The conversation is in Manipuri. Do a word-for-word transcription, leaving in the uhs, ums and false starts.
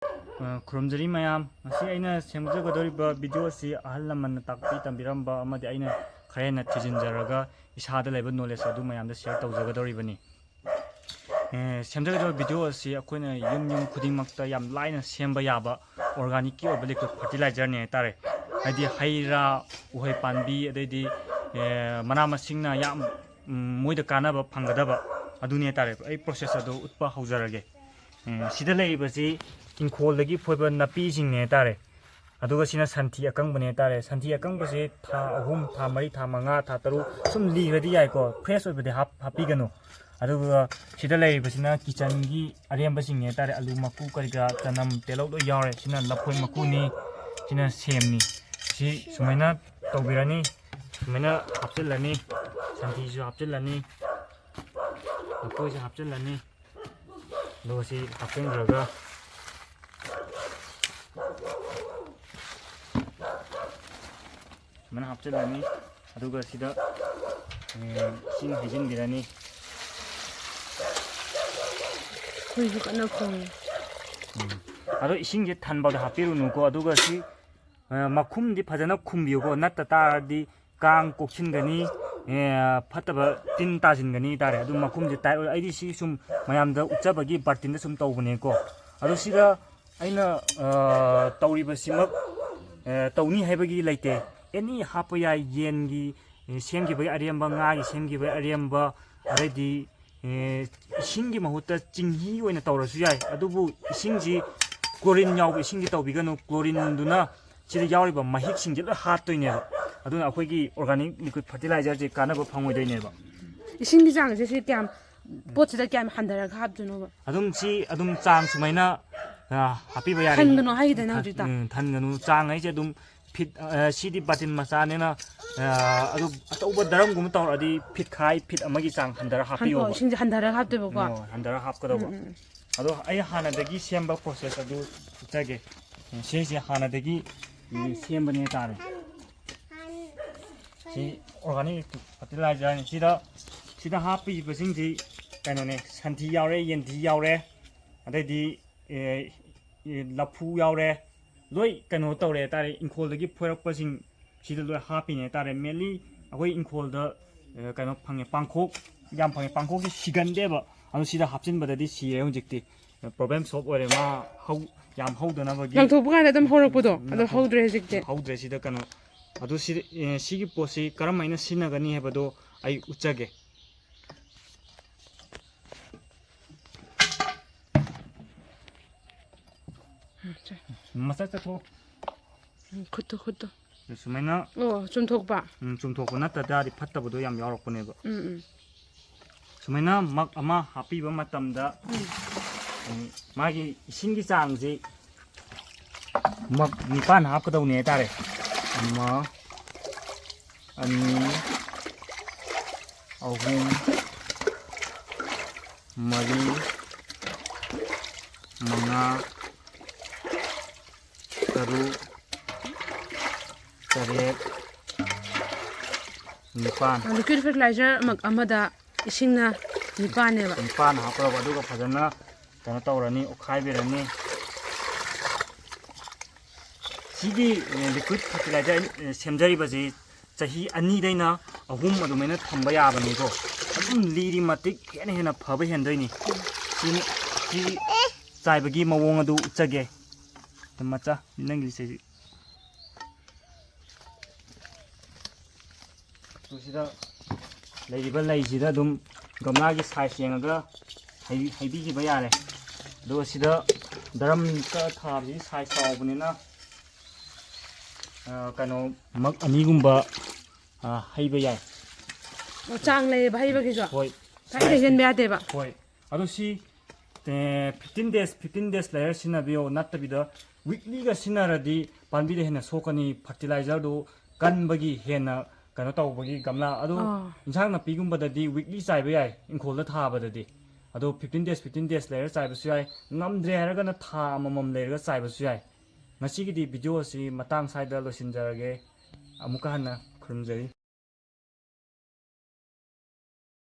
ꯑ, ꯈꯨꯔꯨꯝꯖꯔꯤ ꯃꯌꯥꯝ꯫ ꯉꯁꯤ ꯑꯩꯅ ꯁꯦꯝꯖꯒꯗꯧꯔꯤꯕ video ꯑꯁꯤ ꯑꯍꯜ ꯂꯃꯟꯅ ꯇꯥꯛꯄꯤ ꯇꯝꯕꯤꯔꯝꯕ ꯑꯃꯗꯤ ꯑꯩꯅ ꯈꯔ ꯍꯦꯟꯅ ꯊꯤꯖꯤꯟꯖꯔꯒ ꯏꯁꯥꯗ ꯂꯩꯕ knowledge ꯑꯗꯨ ꯃꯌꯥꯝꯗ share ꯇꯧꯖꯒꯗꯧꯔꯤꯕꯅꯤ꯫ ꯑꯦ, ꯁꯦꯝꯖꯒꯗꯧꯔꯤꯕ video ꯑꯁꯤ ꯑꯩꯈꯣꯏꯅ ꯌꯨꯝ ꯌꯨꯝ ꯈꯨꯗꯤꯡꯃꯛꯇ ꯌꯥꯝ ꯂꯥꯏꯅ ꯁꯦꯝꯕ ꯌꯥꯕ organicꯀꯤ ꯑꯣꯏꯕ liquid fertilizerꯅꯤ ꯍꯥꯏꯇꯥꯔꯦ꯫ ꯍꯥꯏꯗꯤ ꯍꯩ ꯔꯥ, ꯎꯍꯩ ꯄꯥꯝꯕꯤ, ꯑꯗꯩꯗꯤ, ꯑꯦ, ꯃꯅꯥ ꯃꯁꯤꯡꯅ ꯌꯥꯝ, ꯎꯝ, ꯃꯣꯏꯗ ꯀꯥꯟꯅꯕ ꯐꯪꯒꯗꯕ ꯑꯗꯨꯅꯤ ꯍꯥꯏꯇꯥꯔꯦ꯫ ꯑꯩ process ꯑꯗꯨ ꯎꯠꯄ ꯍꯧꯖꯔꯒꯦ꯫ ꯎꯝ, ꯁꯤꯗ ꯂꯩꯔꯤꯕꯁꯤ ꯏꯪꯈꯣꯜꯗꯒꯤ ꯐꯣꯏꯕ ꯅꯥꯄꯤꯁꯤꯡꯅꯦ ꯍꯥꯏꯇꯥꯔꯦ꯫ ꯑꯗꯨꯒ ꯁꯤꯅ ꯁꯟꯊꯤ ꯑꯀꯪꯕꯅꯦ ꯍꯥꯏꯇꯥꯔꯦ꯫ ꯁꯟꯊꯤ ꯑꯀꯪꯕꯁꯦ ꯊꯥ ꯑꯍꯨꯝ, ꯊꯥ ꯃꯔꯤ, ꯊꯥ ꯃꯉꯥ, ꯊꯥ ꯇꯔꯨꯛ ꯁꯨꯝ ꯂꯤꯈ꯭ꯔꯗꯤ ꯌꯥꯏꯀꯣ, fresh ꯑꯣꯏꯕꯗꯤ ꯍꯥꯞ-, ꯍꯥꯞꯄꯤꯒꯅꯨ꯫ ꯑꯗꯨꯒ ꯁꯤꯗ ꯂꯩꯔꯤꯕꯁꯤꯅ kitchenꯒꯤ ꯑꯔꯦꯝꯕꯁꯤꯡꯅꯦ ꯍꯥꯏꯇꯥꯔꯦ꯫ ꯑꯂꯨ ꯃꯀꯨ, ꯀꯔꯤ ꯀꯔꯥ, ꯆꯅꯝ, ꯇꯤꯜꯍꯧ ꯂꯣꯏ ꯌꯥꯎꯔꯦ꯫ ꯁꯤꯅ ꯂꯐꯣꯏ ꯃꯀꯨꯅꯤ, ꯁꯤꯅ ꯁꯦꯝꯅꯤ꯫ ꯁꯤ ꯁꯨꯃꯥꯏꯅ ꯇꯧꯕꯤꯔꯅꯤ꯫ ꯁꯨꯃꯥꯏꯅ ꯍꯥꯞꯆꯤꯜꯂꯅꯤ꯫ ꯁꯟꯊꯤꯁꯨ ꯍꯥꯞꯆꯤꯜꯂꯅꯤ, ꯂꯐꯣꯏꯁꯨ ꯍꯥꯞꯆꯤꯜꯂꯅꯤ꯫ ꯑꯗꯨꯒ ꯁꯤ ꯍꯥꯞꯆꯤꯟꯈ꯭ꯔꯒ ꯁꯨꯃꯥꯏꯅ ꯍꯥꯞꯆꯤꯜꯂꯅꯤ꯫ ꯑꯗꯨꯒ ꯁꯤꯗ, ꯎꯝ, ꯏꯁꯤꯡ ꯍꯩꯖꯤꯟꯕꯤꯔꯅꯤ꯫ ꯍꯨꯏꯁꯨ ꯀꯟꯅ ꯈꯣꯡꯉꯤ꯫ ꯎꯝ꯫ ꯑꯗꯣ ꯏꯁꯤꯡꯁꯦ ꯊꯟꯕꯗ ꯍꯥꯞꯄꯤꯔꯨꯅꯨꯀꯣ꯫ ꯑꯗꯨꯒ ꯁꯤ, ꯑ, ꯃꯈꯨꯝꯗꯤ ꯐꯖꯅ ꯈꯨꯝꯕꯤꯌꯨꯀꯣ, ꯅꯠꯇ ꯇꯥꯔꯗꯤ ꯀꯥꯡ ꯀꯣꯛꯁꯤꯟꯒꯅꯤ, ꯑꯦ, ꯐꯠꯇꯕ ꯇꯤꯟ ꯇꯥꯁꯤꯟꯒꯅꯤ ꯍꯥꯏꯇꯥꯔꯦ꯫ ꯑꯗꯨ ꯃꯈꯨꯝꯁꯦ tight ꯑꯣꯏ-, ꯑꯩꯗꯤ ꯁꯤ ꯁꯨꯝ ꯃꯌꯥꯝꯗ ꯎꯠꯆꯕꯒꯤ ꯕꯥꯔꯇꯤꯟꯗ ꯁꯨꯝ ꯇꯧꯕꯅꯦꯀꯣ꯫ ꯑꯗꯣ ꯁꯤꯗ ꯑꯩꯅ, ꯑ, ꯇꯧꯔꯤꯕꯁꯤꯃꯛ, ꯑ, ꯇꯧꯅꯤ ꯍꯥꯏꯕꯒꯤ ꯂꯩꯇꯦ꯫ Any ꯍꯥꯞꯄ ꯌꯥꯏ, ꯌꯦꯟꯒꯤ, ꯑꯦ, ꯁꯦꯝꯈꯤꯕꯒꯤ ꯑꯔꯦꯝꯕ, ꯉꯥꯒꯤ ꯁꯦꯝꯈꯤꯕꯒꯤ ꯑꯔꯦꯝꯕ, ꯑꯗꯩꯗꯤ, ꯑꯦ, ꯏꯁꯤꯡꯒꯤ ꯃꯍꯨꯠꯇ ꯆꯤꯡꯍꯤ ꯑꯣꯏꯅ ꯇꯧꯔꯁꯨ ꯌꯥꯏ꯫ ꯑꯗꯨꯕꯨ ꯏꯁꯤꯡꯁꯤ chlorine ꯌꯥꯎꯕ ꯏꯁꯤꯡꯗꯤ ꯇꯧꯕꯤꯒꯅꯨ꯫ Chlorineꯗꯨꯅ ꯁꯤꯗ ꯌꯥꯎꯔꯤꯕ ꯃꯍꯤꯛꯁꯤꯡꯁꯦ ꯂꯣꯏ ꯍꯥꯠꯇꯣꯏꯅꯦꯕ꯫ ꯑꯗꯨꯅ ꯑꯩꯈꯣꯏꯒꯤ organic liquid fertilizerꯁꯦ ꯀꯥꯟꯅꯕ ꯐꯪꯉꯣꯏꯗꯣꯏꯅꯦꯕ꯫ ꯏꯁꯤꯡꯒꯤ ꯆꯥꯡꯁꯦ ꯁꯤ ꯀꯌꯥꯝ, ꯄꯣꯠꯁꯤꯗ ꯀꯌꯥꯝ ꯍꯟꯊꯔꯒ ꯍꯥꯞꯇꯣꯏꯅꯣꯕ? ꯑꯗꯨꯝ ꯁꯤ ꯑꯗꯨꯝ ꯆꯥꯡ ꯁꯨꯃꯥꯏꯅ, ꯑ, ꯍꯥꯞꯄꯤꯕ ꯌꯥꯔꯦ꯫ ꯊꯟꯒꯅꯨ ꯍꯥꯏꯈꯤꯗꯥꯏꯅꯦ ꯍꯧꯖꯤꯛꯇ? ꯎꯝ, ꯊꯟꯒꯅꯨ꯫ ꯆꯥꯡ ꯍꯥꯏꯁꯦ ꯑꯗꯨꯝ feet, ꯑ, ꯁꯤꯗꯤ ꯕꯥꯇꯤꯟ ꯃꯆꯥꯅꯤꯅ, ꯑ, ꯑꯗꯨ ꯑꯆꯧꯕ ꯗ꯭ꯔꯝꯒꯨꯝꯕ ꯇꯧꯔꯛꯑꯗꯤ feet ꯈꯥꯏ, feet ꯑꯃꯒꯤ ꯆꯥꯡ ꯍꯟꯊꯔ ꯍꯟꯊꯔꯣ, ꯍꯥꯞꯄꯤꯌꯣꯕ꯫ ꯏꯁꯤꯡꯁꯦ ꯍꯟꯊꯔꯒ ꯍꯥꯞꯇꯣꯏꯕꯀꯣ? ꯑꯣ, ꯍꯟꯊꯔ ꯍꯥꯞꯀꯗꯧꯕ꯫ ꯎꯝ, ꯎꯝ, ꯎꯝ꯫ ꯑꯗꯣ ꯑꯩ ꯍꯥꯟꯅꯗꯒꯤ ꯁꯦꯝꯕ process ꯑꯗꯨ ꯎꯠꯆꯒꯦ꯫ ꯁꯤꯁꯦ ꯍꯥꯟꯅꯗꯒꯤ, ꯎꯝ, ꯁꯦꯝꯕꯅꯦ ꯍꯥꯏꯇꯥꯔꯦ꯫ ꯁꯤ organic fertilizerꯅꯤ꯫ ꯁꯤꯗ, ꯁꯤꯗ ꯍꯥꯞꯄꯤꯕꯁꯤꯡꯁꯤ ꯀꯩꯅꯣꯅꯦ, ꯁꯟꯊꯤ ꯌꯥꯎꯔꯦ, ꯌꯦꯟꯊꯤ ꯌꯥꯎꯔꯦ, ꯑꯗꯩꯗꯤ, ꯑꯦ, ꯂꯐꯨ ꯌꯥꯎꯔꯦ, ꯂꯣꯏ ꯀꯩꯅꯣ ꯇꯧꯔꯦ ꯍꯥꯏꯇꯥꯔꯦ꯫ ꯏꯪꯈꯣꯜꯗꯒꯤ ꯐꯣꯏꯔꯛꯄꯁꯤꯡ ꯁꯤꯗ ꯂꯣꯏ ꯍꯥꯞꯄꯤꯅꯦ ꯍꯥꯏꯇꯥꯔꯦ꯫ Mainly ꯑꯩꯈꯣꯏ ꯏꯪꯈꯣꯜꯗ, ꯑ, ꯀꯩꯅꯣ ꯐꯪꯉꯦ, ꯄꯥꯡꯈꯣꯛ ꯌꯥꯝ ꯐꯪꯉꯦ꯫ ꯄꯥꯡꯈꯣꯛꯁꯤ ꯁꯤꯒꯟꯗꯦꯕ, ꯑꯗꯣ ꯁꯤꯗ ꯍꯥꯞꯆꯤꯟꯕꯗꯗꯤ ꯁꯤꯔꯦ ꯍꯧꯖꯤꯛꯇꯤ꯫ Problem solve ꯑꯣꯏꯔꯦ꯫ ꯃꯥ ꯍꯧ-, ꯌꯥꯝ ꯍꯧꯗꯅꯕꯒꯤ ꯂꯪꯊꯣꯛꯄ ꯀꯥꯟꯗ ꯑꯗꯨꯝ ꯍꯧꯔꯛꯄꯗꯣ, ꯎꯝ, ꯑꯗꯣ ꯂꯪꯊꯣꯛ-, ꯍꯧꯗ꯭ꯔꯦ ꯍꯧꯖꯤꯛꯇꯤ꯫ ꯍꯧꯗ꯭ꯔꯦ꯫ ꯁꯤꯗ ꯀꯩꯅꯣ, ꯑꯗꯨ ꯁꯤ, ꯑꯦ, ꯁꯤꯒꯤ ꯄꯣꯠꯁꯤ ꯀꯔꯝ ꯍꯥꯏꯅ ꯁꯤꯖꯤꯟꯅꯒꯅꯤ ꯍꯥꯏꯕꯗꯣ ꯑꯩ ꯎꯠꯆꯒꯦ꯫ ꯎꯝ, ꯁꯦ꯫ ꯃꯆꯥ ꯆꯠꯊꯣꯛ꯫ ꯎꯝ, ꯈꯨꯠꯇꯣ, ꯈꯨꯠꯇꯣ꯫ ꯑꯗꯨ ꯁꯨꯃꯥꯏꯅ꯫ ꯑꯣ, ꯆꯨꯝꯊꯣꯛꯄ꯫ ꯎꯝ, ꯆꯨꯝꯊꯣꯛꯄ ꯅꯠꯇ ꯇꯥꯔꯗꯤ ꯐꯠꯇꯕꯗꯣ ꯌꯥꯝ ꯌꯥꯎꯔꯛꯄꯅꯦꯕ꯫ ꯎꯝ, ꯎꯝ꯫ ꯁꯨꯃꯥꯏꯅ ꯃꯛ ꯑꯃ ꯍꯥꯞꯄꯤꯕ ꯃꯇꯝꯗ, ꯎꯝ꯫ ꯎꯝ, ꯃꯥꯒꯤ ꯏꯁꯤꯡꯒꯤ ꯆꯥꯡꯁꯤ ꯃꯛ ꯅꯤꯄꯥꯟ ꯍꯥꯞꯀꯗꯧꯅꯦ ꯍꯥꯏꯇꯥꯔꯦ꯫ ꯑꯃ, ꯑꯅꯤ, ꯑꯍꯨꯝ, ꯃꯔꯤ, ꯃꯉꯥ, ꯇꯔꯨꯛ, ꯇꯔꯦꯠ, ꯅꯤꯄꯥꯟ꯫ Liquid fertilizer ꯃꯛ ꯑꯃꯗ ꯏꯁꯤꯡꯅ ꯅꯤꯄꯥꯟꯅꯦꯕ꯫ ꯅꯤꯄꯥꯟ ꯍꯥꯞꯀꯗꯧꯕ, ꯑꯗꯨꯒ ꯐꯖꯅ ꯀꯩꯅꯣ ꯇꯧꯔꯅꯤ, ꯑꯣꯠꯈꯥꯏꯕꯤꯔꯅꯤ꯫ ꯁꯤꯒꯤ, ꯑꯦ, liquid fertilizer, ꯑꯦ, ꯁꯦꯝꯖꯔꯤꯕꯁꯤ ꯆꯍꯤ ꯑꯅꯤꯗꯩꯅ ꯑꯍꯨꯝ ꯑꯗꯨꯃꯥꯏꯅ ꯊꯝꯕ ꯌꯥꯕꯅꯤꯀꯣ꯫ ꯑꯗꯨꯝ ꯂꯤꯔꯤ ꯃꯇꯤꯛ ꯍꯦꯟꯅ ꯍꯦꯟꯅ ꯐꯕ ꯍꯦꯟꯗꯣꯏꯅꯤ꯫ ꯁꯤ, ꯁꯤ ꯆꯥꯏꯕꯒꯤ ꯃꯑꯣꯡ ꯑꯗꯨ ꯎꯠꯆꯒꯦ꯫ ꯑꯗꯨꯝ ꯃꯆꯥ, ꯅꯪꯒꯤ ꯁꯤ-, ꯁꯤꯗ ꯂꯩꯔꯤꯕ ꯂꯩꯁꯤꯗ ꯑꯗꯨꯝ ꯒꯝꯂꯥꯒꯤ size ꯌꯦꯡꯉꯒ ꯍꯩ-, ꯍꯩꯕꯤꯈꯤꯕ ꯌꯥꯔꯦ꯫ ꯑꯗꯨꯒ ꯁꯤꯗ ꯗ꯭ꯔꯝꯗ ꯊꯥꯕꯁꯤ size ꯆꯥꯎꯕꯅꯤꯅ, ꯑ, ꯀꯩꯅꯣ, ꯃꯛ ꯑꯅꯤꯒꯨꯝꯕ, ꯑ, ꯍꯩꯕ ꯌꯥꯏ꯫ ꯑꯣ, ꯆꯥꯡ ꯂꯩꯌꯦꯕ ꯍꯩꯕꯒꯤꯁꯨ? ꯍꯣꯏ꯫ ꯈꯔ ꯍꯦꯟꯖꯤꯟꯕ ꯌꯥꯗꯦꯕ? ꯍꯣꯏ꯫ ꯑꯗꯣ ꯁꯤ, ꯑꯦ, fifteen days, fifteen days ꯂꯩꯔ ꯁꯤꯖꯤꯟꯅꯕꯤꯌꯣ, ꯅꯠꯇꯕꯤꯗ weeklyꯒ ꯁꯤꯖꯤꯟꯅꯔꯗꯤ ꯄꯥꯝꯕꯤꯗ ꯍꯦꯟꯅ ꯁꯣꯛꯀꯅꯤ, fertilizerꯗꯨ ꯀꯟꯕꯒꯤ ꯍꯦꯟꯅ ꯀꯩꯅꯣ ꯇꯧꯕꯒꯤ ꯒꯝꯂꯥ꯫ ꯑꯗꯣ ꯑꯥ꯫ ꯏꯟꯁꯥꯡ ꯅꯥꯄꯤꯒꯨꯝꯕꯗꯗꯤ weekly ꯆꯥꯏꯕ ꯌꯥꯏ, ꯏꯪꯈꯣꯜꯗ ꯊꯥꯕꯗꯗꯤ꯫ ꯑꯗꯣ fifteen days, fifteen days ꯂꯩꯔ ꯆꯥꯏꯕꯁꯨ ꯌꯥꯏ, ꯉꯝꯗ꯭ꯔꯦ ꯍꯥꯏꯔꯒꯅ ꯊꯥ ꯑꯃꯃꯝ ꯂꯩꯔꯒ ꯆꯥꯏꯕꯁꯨ ꯌꯥꯏ꯫ ꯉꯁꯤꯒꯤꯗꯤ video ꯑꯁꯤ ꯃꯇꯥꯡ ꯁ꯭ꯋꯥꯏꯗ ꯂꯣꯏꯁꯤꯟꯖꯔꯒꯦ꯫ ꯑꯃꯨꯛꯀ ꯍꯟꯅ ꯈꯨꯔꯨꯝꯖꯔꯤ꯫